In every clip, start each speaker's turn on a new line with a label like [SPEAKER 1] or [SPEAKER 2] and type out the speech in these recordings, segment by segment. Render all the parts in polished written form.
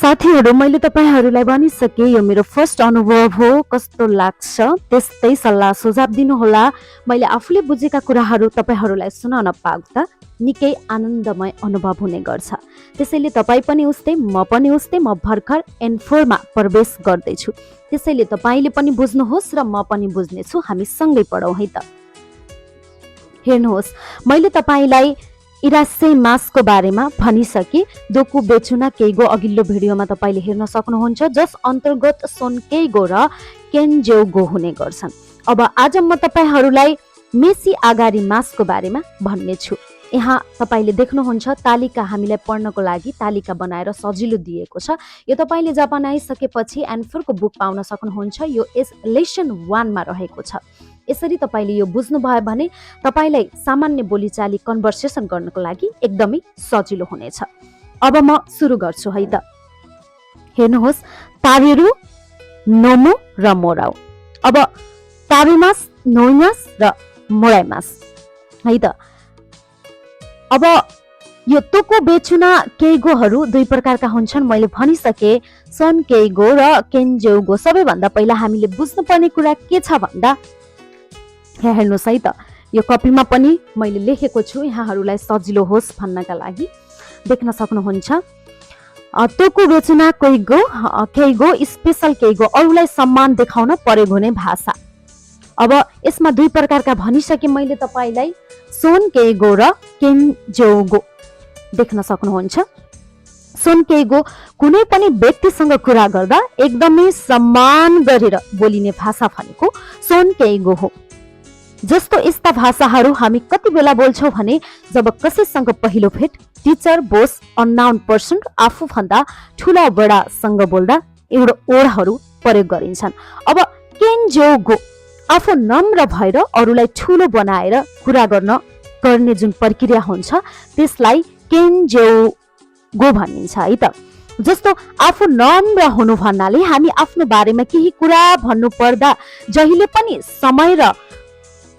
[SPEAKER 1] साथीहरू मैले तपाईहरूलाई भनिसके यो मेरो फर्स्ट अनुभव हो। कस्तो लाग्छ त्यस्तै सल्लाह सुझाव दिनुहोला। मैले आफूले बुझेका कुराहरू तपाईहरूलाई सुनाउन पाउँदा निकै आनन्दमय अनुभव हुने गर्छ। त्यसैले तपाईँ पनि उस्तै म पनि उस्तै म भर्खर N4 मा प्रवेश गर्दैछु। त्यसैले तपाईँले पनि बुझ्नुहोस् र म पनि बुझ्नेछु, हामी सँगै पढौँ है त। हेर्नुहोस्, मैले तपाईँलाई इरासेमासको बारेमा भनिसके। दोकु बेचुना केइगो अघिल्लो भिडियोमा तपाईँले हेर्न सक्नुहुन्छ, जस अन्तर्गत सोनकेइगो र केन्जेउगो हुने गर्छन्। अब आज म तपाईँहरूलाई मेसी आगारिमासको बारेमा भन्नेछु। यहाँ तपाईँले देख्नुहुन्छ तालिका, हामीलाई पढ्नको लागि तालिका बनाएर सजिलो दिएको छ। यो तपाईँले जब बनाइसकेपछि N4 को बुक पाउन सक्नुहुन्छ। यो लेसन 1 मा रहेको छ। यसरी तपाईँले यो बुझ्नुभयो भने तपाईँलाई सामान्य बोलीचाली कन्भर्सेसन गर्नको लागि एकदमै सजिलो हुनेछ। अब म सुरु गर्छु है त। हेर्नुहोस्, ताबेरु, नोमु र मोराउ। अब ताबेमास, नोइमास र मोराइमास है त। अब यो तोको बेचुना केइगोहरू दुई प्रकारका हुन्छन्। मैले भनिसके सन केइगो र केन्जेउगो। सबैभन्दा पहिला हामीले बुझ्नुपर्ने कुरा के छ भन्दा, हेर्नुहोस् है त, यो कपीमा पनि मैले लेखेको छु यहाँहरूलाई सजिलो होस् भन्नका लागि। देख्न सक्नुहुन्छ, तोकु बेचुना केइगो स्पेशल केइगो, अरूलाई सम्मान देखाउन प्रयोग हुने भाषा। अब यसमा दुई प्रकारका भनिसके मैले तपाईँलाई, सोन केइगो र केन्जेउगो। देख्न सक्नुहुन्छ, सोन केइगो कुनै पनि व्यक्तिसँग कुरा गर्दा एकदमै सम्मान गरेर बोलिने भाषा भनेको सोन केइगो हो। जस्तो यस्ता भाषाहरू हामी कति बेला बोल्छौँ भने जब कसैसँग पहिलो भेट, टिचर, बोस, अननाउन पर्सन, आफूभन्दा ठुला बडासँग बोल्दा एउटा ओडहरू प्रयोग गरिन्छन्। अब केन्जेउगो आफू नम्र भएर अरूलाई ठुलो बनाएर कुरा गर्ने जुन प्रक्रिया हुन्छ त्यसलाई केन्जेउगो भनिन्छ है त। जस्तो आफू नम्र हुनु भन्नाले हामी आफ्नो बारेमा केही कुरा भन्नु पर्दा जहिले पनि समय र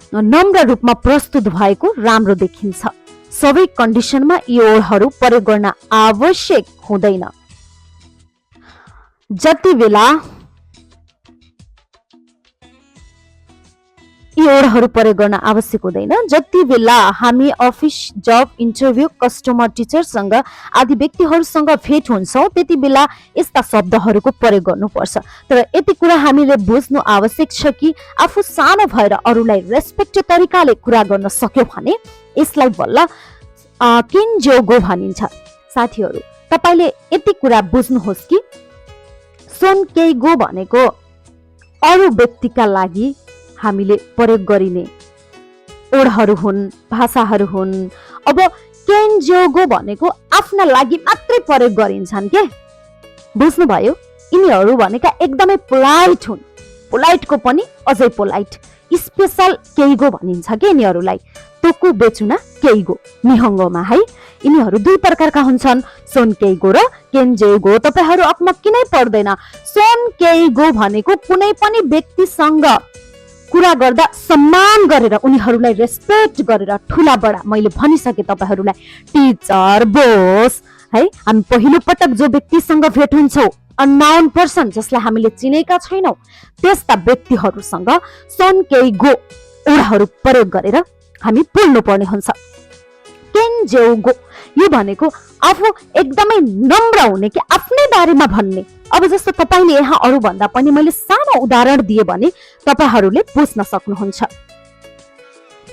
[SPEAKER 1] नम्र रूपमा प्रस्तुत भएको राम्रो देखिन्छ। सबै कन्डिसनमा यी ओडहरू प्रयोग गर्न आवश्यक हुँदैन। जति बेला यी ओडहरू प्रयोग गर्न आवश्यक हुँदैन, जति बेला हामी अफिस, जब, इन्टरभ्यू, कस्टमर, टिचरसँग आदि व्यक्तिहरूसँग भेट हुन्छौँ त्यति बेला यस्ता शब्दहरूको प्रयोग गर्नुपर्छ। तर यति कुरा हामीले बुझ्नु आवश्यक छ कि आफू सानो भएर अरूलाई रेस्पेक्ट तरिकाले कुरा गर्न सक्यो भने यसलाई बल्ल केन्जेउगो भनिन्छ। साथीहरू, तपाईँले यति कुरा बुझ्नुहोस् कि सोन केइगो भनेको अरू व्यक्तिका लागि हामीले प्रयोग गरिने ओडहरू हुन्, भाषाहरू हुन्। अब केन्जेउगो भनेको आफ्ना लागि मात्रै प्रयोग गरिन्छन् के, बुझ्नुभयो? यिनीहरू भनेका एकदमै पोलाइट हुन्। पोलाइटको पनि अझै पोलाइट स्पेशल केइगो भनिन्छ के यिनीहरूलाई। तोकु बेचुना केइगो निहंगोमा है। यिनीहरू दुई प्रकारका हुन्छन्, सोन केइगो र केन्जेउगो। तपाईहरू अकमक्किनै पर्दैन। सोन केइगो भनेको कुनै पनि व्यक्तिसँग कुरा गर्दा सम्मान गरेर, उनीहरूलाई रेस्पेक्ट गरेर, ठुला बडा, मैले भनिसके तपाईँहरूलाई, टिचर, बोस है। हामी पहिलो पटक जो व्यक्तिसँग भेट हुन्छौँ, अननाउन पर्सन जसलाई हामीले चिनेका छैनौँ, त्यस्ता व्यक्तिहरूसँग सोन केइगो ओडहरू प्रयोग गरेर हामी बोल्नु पर्ने हुन्छ। केन्जेउगो यो भनेको आफू एकदमै नम्र हुने कि आफ्नै बारेमा भन्ने। अब जस्तो तपाईँले यहाँ अरू भन्दा पनि मैले सानो उदाहरण दिए भने तपाईहरूले बुझ्न सक्नुहुन्छ।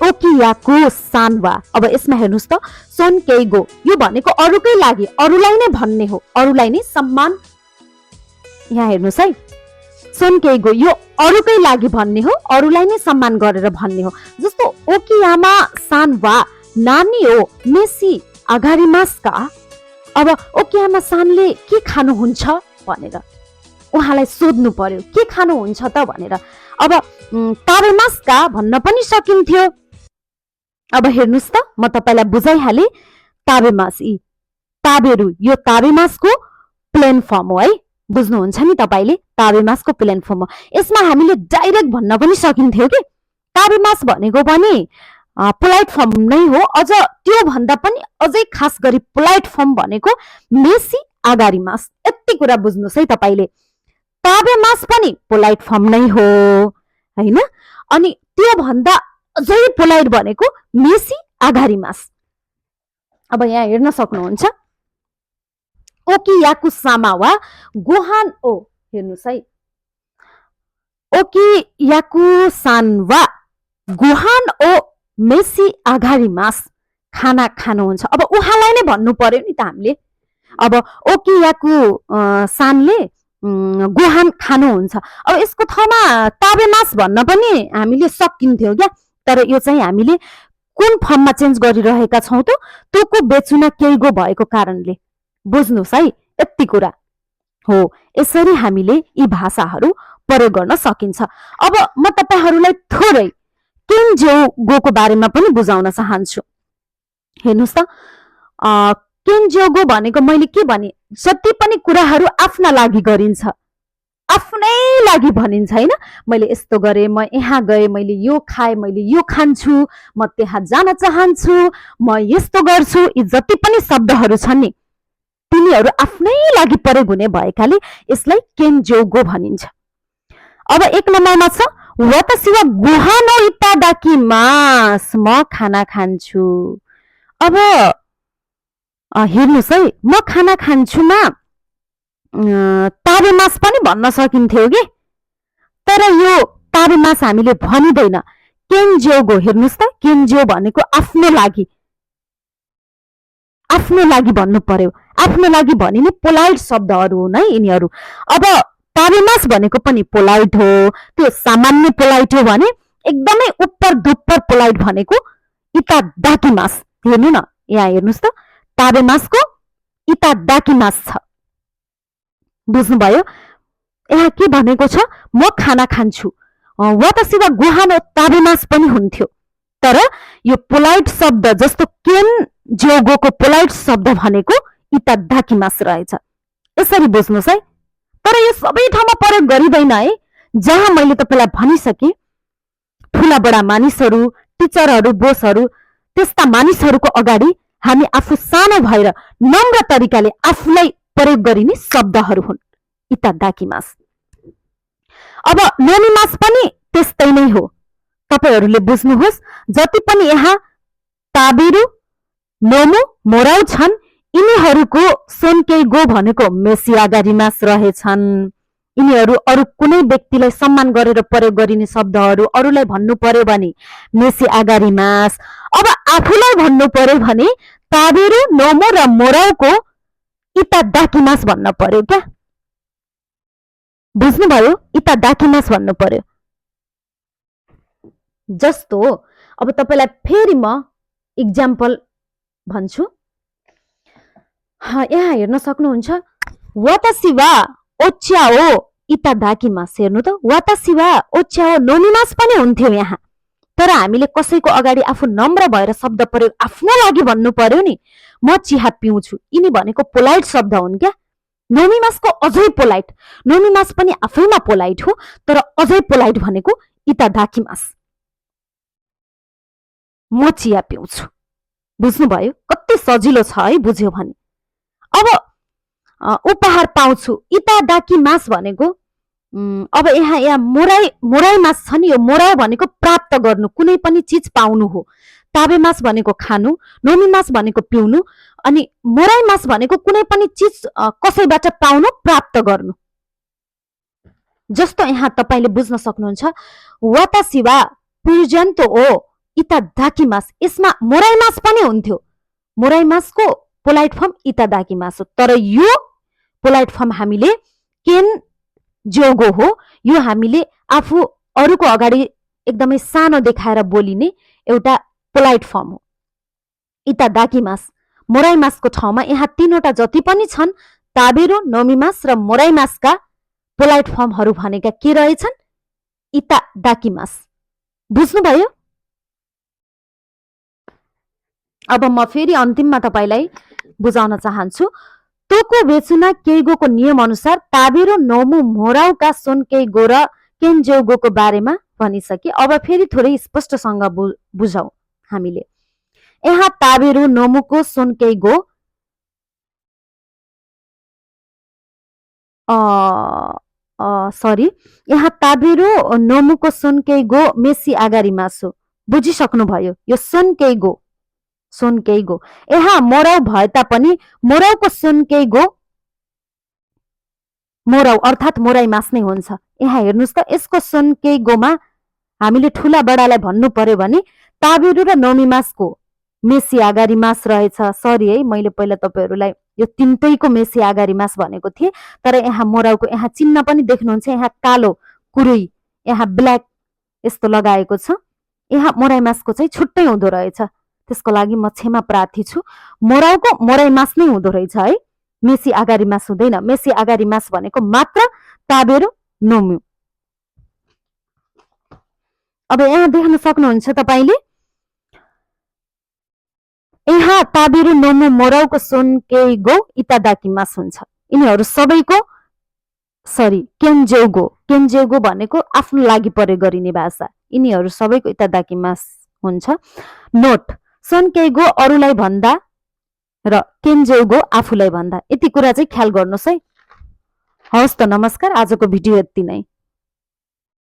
[SPEAKER 1] ओकियाको सानवा। अब यसमा हेर्नुहोस् त, सोन केइगो यो भनेको अरूकै लागि, अरूलाई नै भन्ने हो, अरूलाई नै सम्मान। यहाँ हेर्नुहोस् है, सोन केइगो यो अरूकै लागि भन्ने हो, अरूलाई नै सम्मान गरेर भन्ने हो। जस्तो ओकियामा सानवा नानी हो मेसी आगारिमासका। अब ओकियामा सानले के खानुहुन्छ भनेर उहाँलाई सोध्नु पर्यो, के खानुहुन्छ त भनेर। अब ताबेमासका भन्न पनि सकिन्थ्यो। अब हेर्नुहोस् त, म तपाईँलाई बुझाइहालेँ। ताबेमास, ताबेरु, यो ताबेमासको प्लेन फर्म हो है। बुझ्नुहुन्छ नि तपाईँले, ताबेमासको प्लेन फर्म हो। यसमा हामीले डाइरेक्ट भन्न पनि सकिन्थ्यो कि ताबेमास भनेको पनि पोलाइट फर्म नै हो। अझ त्यो भन्दा पनि अझै खास गरी पोलाइट फर्म भनेको मेसी आगारिमास। यति यति कुरा बुझ्नुस् है तपाईले। ताबे मास पनि पोलाइट फर्म नै हो हैन। अनि त्यो भन्दा अझै पोलाइट भनेको मेसी आघारी मास। अब यहाँ हेर्न सक्नुहुन्छ ओकी याकु सामा वा गोहान ओ हेर्नुस् है ओकी याकु सान वा गोहान ओ मेसी आघारी मास खाना खानुहुन्छ। अब उहाँलाई नै भन्नु पर्यो नि त हामीले। अब ओकी याकु सानले गोहान खानुहुन्छ। अब यसको ठाउँमा ताबे मास भन्न पनि हामीले सकिन्थ्यो क्या, तर यो चाहिँ हामीले कुन फर्ममा चेन्ज गरिरहेका छौँ त तोको बेचुना केइगो भएको कारणले। बुझ्नुस् है यति कुरा हो। यसरी हामीले यी भाषाहरू प्रयोग गर्न सकिन्छ। अब म तपाईहरूलाई थोरै केन्जेओगोको बारेमा पनि बुझाउन चाहन्छु। हेर्नुस् त केन्जेओगो भनेको मैले के भने जति पनि कुराहरू आफ्ना लागि गरिन्छ, आफ्नै लागि भनिन्छ हैन। मैले यस्तो गरे, म यहाँ गए, मैले यो खाए, मैले यो खान्छु, म त्यहाँ जान चाहन्छु, म यस्तो गर्छु, यी जति पनि शब्दहरू छन् नि तिनीहरू आफ्नै लागि प्रयोग हुने भएकाले यसलाई केन्जेओगो भनिन्छ। अब एक नम्बरमा छ वातासी वा गोहानो इतादाकी मास, म खाना खान्छु। अब हेर्नुस् है म खाना खान्छुमा ताबे मास पनि भन्न सकिन्थ्यो कि, तर यो ताबे मास हामीले भनिदैन। केन्जेओगो हेर्नुस् त केन्जेओ भनेको आफ्नो लागि, आफ्नो लागि भन्नु पर्यो। आफ्नो लागि भनिने पोलाइट शब्दहरू हुन् है यिनीहरू। अब ताबे मास भनेको पनि पोलाइट हो, त्यो सामान्य पोलाइट हो भने एकदमै उप्पर दुप्पर पोलाइट भनेको इतादाकी मास। हेर्नु न यहाँ हेर्नुस् त ताबे मासको इतादाकी मास छ। बुझ्नुभयो? यहाँ के भनेको छ म खाना खान्छु। वातासी वा गोहानो ताबे मास पनि हुन्थ्यो, तर यो पोलाइट शब्द जस्तो केन्जेओगोको पोलाइट शब्द भनेको इतादाकी मास रहेछ। यसरी बुझ्नुस् है। तर यो सबै ठाउँमा प्रयोग गरिँदैन है। जहाँ मैले तपाईलाई भनिसके ठुला बडा मानिसहरू, टिचरहरू, बोसहरू, त्यस्ता मानिसहरूको अगाडि हामी आफू सानो भएर नम्र तरिकाले आफूलाई प्रयोग गरिने शब्दहरू हुन् इतादाकी मास। अब नोमी मास पनि त्यस्तै नै हो। तपाईहरूले बुझ्नुहोस् जति पनि यहाँ ताबेरु, नोमु, मोराउ छन् यिनीहरूको सोनकेइगो भनेको मेसी आगारी मास रहेछन्। यिनीहरू अरू कुनै व्यक्तिलाई सम्मान गरेर प्रयोग गरिने शब्दहरू, अरूलाई भन्नु पर्यो भने मेसी आगारी मास। अब आफूलाई भन्नु पर्यो भने ताबेरु, नोमो र मोराउको इतादाकी मास भन्न पर्यो क्या। बुझ्नुभयो? इतादाकी मास भन्नु पर्यो। जस्तो अब तपाईलाई फेरि म इक्जाम्पल भन्छु। यहाँ हेर्न सक्नुहुन्छ वातासी वा ओच्याओ इतादाकी मास। हेर्नु त वातासी वा ओच्याओ नोमी मास पनि हुन्थ्यो यहाँ, तर हामीले कसैको अगाडि आफू नम्र भएर शब्द प्रयोग आफ्नो लागि भन्नु पर्यो नि। म चिया पिउँछु, यिनी भनेको पोलाइट शब्द हुन् क्या। नोमी मासको अझै पोलाइट, नोमी मास पनि आफैमा पोलाइट हो, तर अझै पोलाइट भनेको इतादाकी मास। म चिया पिउँछु। बुझ्नुभयो? कति सजिलो छ है बुझ्यो भने। अब उपहार पाउँछु इतादाकी मास भनेको अब यहाँ मोराई मास छ नि, यो मोराई भनेको प्राप्त गर्नु, कुनै पनि चिज पाउनु हो। ताबे मास भनेको खानु, नोमी मास भनेको पिउनु, अनि मोराई मास भनेको कुनै पनि चिज कसैबाट पाउनु, प्राप्त गर्नु। जस्तो यहाँ तपाईले बुझ्न सक्नुहुन्छ वातासी वा प्रिजेन्तो ओ इतादाकी मास, यसमा मोराई मास पनि हुन्थ्यो। मोराई मासको पोलाइट फर्म इतादाकी मास हो, तर यो पोलाइट फर्म हामीले केन्जेओगो हो। यो हामीले आफू अरूको अगाडि एकदमै सानो देखाएर बोलिने एउटा पोलाइट फर्म हो इतादाकी मास। मोराई मासको ठाउँमा यहाँ तीनवटा जति पनि छन् ताबेरु, नोमी मास र मोराई मासका पोलाइट फर्महरू भनेका के रहेछन्? इतादाकी मास। बुझ्नुभयो? अब म फेरि अन्तिममा तपाईलाई बुझाउन चाहन्छु। तोको बेचुना केइगोको नियम अनुसार ताबेरु, नोमु, मोराउका सोनकेइगो र केन्जेओगोको बारेमा भनिसके। अब फेरि थोरै स्पष्टसँग बुझौँ हामीले। यहाँ ताबेरु, नोमुको सोनकेइगो सरी, यहाँ ताबेरो नोमुको सोनकेइगो मेसी आगारी मासु बुझिसक्नुभयो। यो सोनकेइगो यहाँ मोराउ भए तापनि मोराउको सोनकेइगो मोराउ अर्थात् मोराई मास नै हुन्छ। यहाँ हेर्नुहोस् त, यसको सोनकेइगोमा हामीले ठुला बडालाई भन्नु पर्यो भने ताबेरो र नोमी मासको मेसी आगारी मास रहेछ। सरी है, मैले पहिला तपाईहरूलाई यो तिनटैको मेसी आगारी मास भनेको थिएँ, तर यहाँ मोराउको यहाँ चिन्ह पनि देख्नुहुन्छ, यहाँ कालो कुरुई, यहाँ ब्ल्याक यस्तो लगाएको छ। यहाँ मोराई मासको चाहिँ छुट्टै हुँदो रहेछ, त्यसको लागि म क्षमा प्रार्थी छु। मोराउको मोराई मास नै हुँदो रहेछ है, मेसी आगारी मास हुँदैन। मेसी आगारी मास भनेको मात्र ताबेरो नोमु। अब यहाँ देख्न सक्नुहुन्छ तपाईले, यहाँ ताबेरो नोमु मोराउको सोनकेइगो इतादाकी मास हुन्छ। यिनीहरू सबैको सरी केन्जेउगो भनेको आफ्नो लागि प्रयोग गरिने भाषा। यिनीहरू सबैको इतादाकी मास हुन्छ। नोट, सोनकेइगो अरूलाई भन्दा र केन्जेउगो आफूलाई भन्दा। यति कुरा चाहिँ ख्याल गर्नुहोस् है। हवस् त, नमस्कार। आजको भिडियो यति नै।